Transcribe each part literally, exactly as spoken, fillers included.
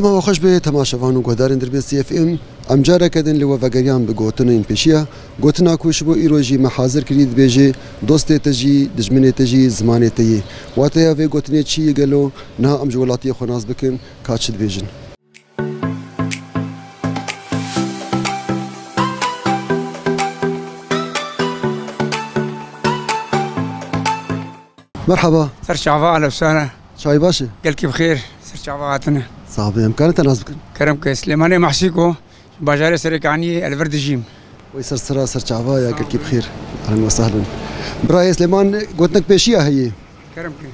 Mava xweş be temaşevan û guhdarên Dirbêsî F M. Em careke din li we vegeriyan bi gotinên pêşiya. Gotina ku ji bo îro jî me hazir kirî dibêje, "Dostê te jî, dijminê te jî, zimanê te yê." Wateya vê gotinê çi ye gelo? Niha em ji welatiyê xwe nas bikin, ka çi dibêjin. Merhaba. Ser çava, ahla û sahla. Çay baş e? Gelkî bi xêr, ser çava hatine. Sax be, em karin te nas bikin? Kerem ke, Silêmanê Mehsîko, bajarê Serêkaniyê, ez li vir dijîm. Wey ser sera, ser çava ya, gelkî bi xêr. Ehlen we sehlen. Birayê Silêman, gotinek pêşiya heye. Kerem ke.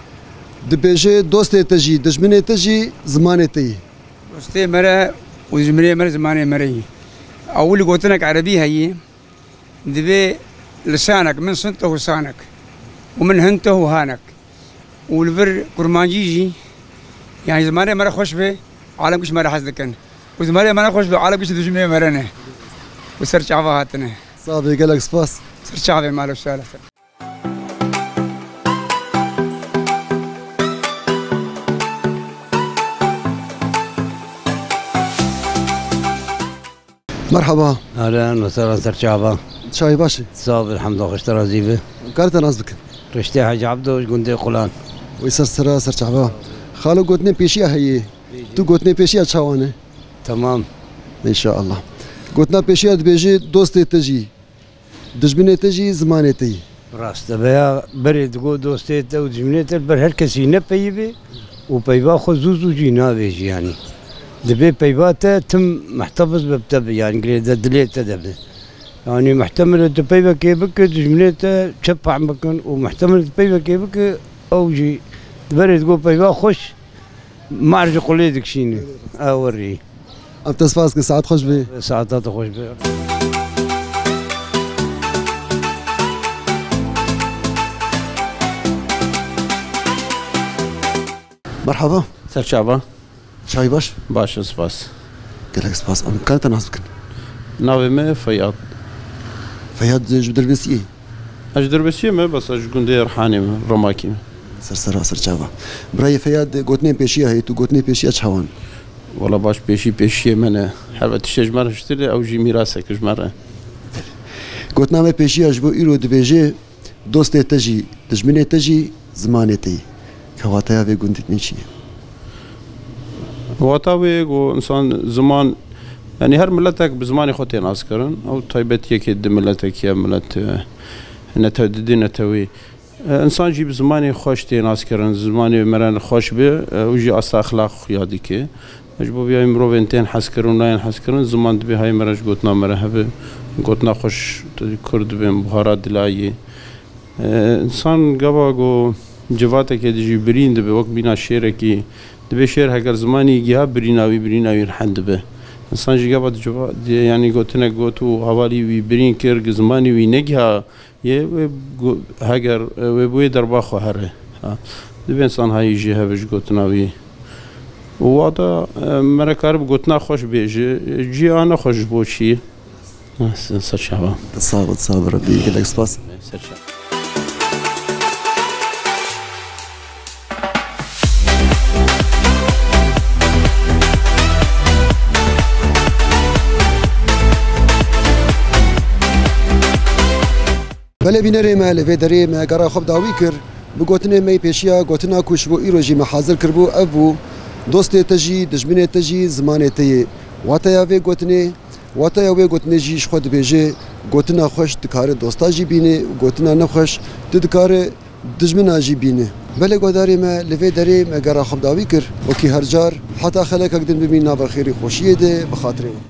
Dibêje, "Dostê te jî, dijminê te jî, zimanê te yî." Dostê me re û dijminê me re zimanê me re yî. Ewil gotinek erebî heye. Divê lisanek, min sintehu sanek û min hintehu hanek. Û li vir kurmancî jî, yani zimanê me re xweş be, alem giş me re hez dikin. Û zimanê me re xweş be, alem giş dijminê me re ne. Û ser çava hatine. Sax be, gelek spas. Ser çavê me, ahla û sahla. Merhaba. Ehlen we sehlen, ser çava. Çayê baş e? Sax be, elhamdulillah, xweş te razî be. Karin te nas bikin? Riştê Hacî Ebdo, ji gundê Qulan. Wey ser sera, ser çava. Xalo, gotinên pêşiya heye. Tu gotinê pêşiya çawan e? Tamam. Înşaallah. Gotina pêşiya dibêje, "Dostê te jî, dijminê te jî, zimanê te yî." Rast e, veya berê digot, "Dostê te û dijminê te", ber her kesî ne peyivê û peyva xwe zû zû jî navêjî, yanî. Dibê peyva te tim muhtafiz be bi te be, yanî girêde dilê te de be. Yanî muhtemel e tu peyvekê bike, dijminê te çep fehm bikin û muhtemel e tu peyvekê bike, ew jî berê digot peyva xweş, mar ji qulê dikişîne. Ew rî. Em te spas dikin, saet xweş be. Saeta te xweş be. Merhaba. Ser çava. Çay baş? Baş, spas. Gelek spas. Em karin te nas bikin? Navê me Feyyad. Feyyad, ji Dirbêsiyê? Ez ji Dirbêsiyê me, bes ez ji gundê Erhanê me, Romakî me. Ser sera, ser çava. Birayê Feyyad, gotinên pêşiya heye, tu gotinên pêşiya çawan? Wela baş, pêşî pêşiyê me ne. Heve tiştê ji me re hiştirê, ew jî mîrasek ji me re. Gotina me pêşiya ji bo îro dibêje, "Dostê te jî, dijminê te jî, zimanê te yî." Kewateya vê gundîtinê çi ye? Wata wê ku însan ziman, yanî her miletek bi zimanê xwe tê naskirin. Ew taybetiyekê di miletekî ye, milet, e, netew didê netewî. E, însan jî bi zimanê xweş tê naskirin, zimanê me re xweş be, e, ew jî asta exlaq xuya dike. Ji bo vê yayê mirovên tên hezkirin û nayên hezkirin, ziman dibê hayê me re ji gotina me re hebe. Gotina xweş, tu kurd dibên buhara dilayê. E, însan gava ku civateke dijî birîn dibe, wek bîna şêrekî, dibê şêr heger zimanî giha birîna wî, birîna wî rihen dibe. Însan jî gava di civa-, di, yanî gotinek got û hevalî wî birîn kir, gi zimanî wî negiha, Yê wê gu-, heger, e, wê bi wê derba xwe here. Ha. Dibê însan hayî jî hebe ji gotina wî. Û wata, e, me re karibe gotina xweş bêje, e, cî a nexweş ji bo çi? Ha, se-, ser çava. Sax ol, sax ol, Rebî, gelek spas. Ser çava. Belê bînerê me, li vê derê me gera xwe bi dawî kir. Bi gotinê me yê pêşiya, gotina ku ji bo îro jî me hazir kiribû, ev bû, "Dostê te jî, dijminê te jî, zimanê te yê." Wateya vê gotinê, wateya wê gotinê jî ji xwe dibêje, gotina xweş dikare dosta jî bîne û gotina nexweş tu dikare dijmina jî bîne. Belê guhdarê me, li vê derê me gera xwe bi dawî kir. Wekî her car, heta xelekek din bimîn nava xêrî xweşiyê de, bi xatirê we.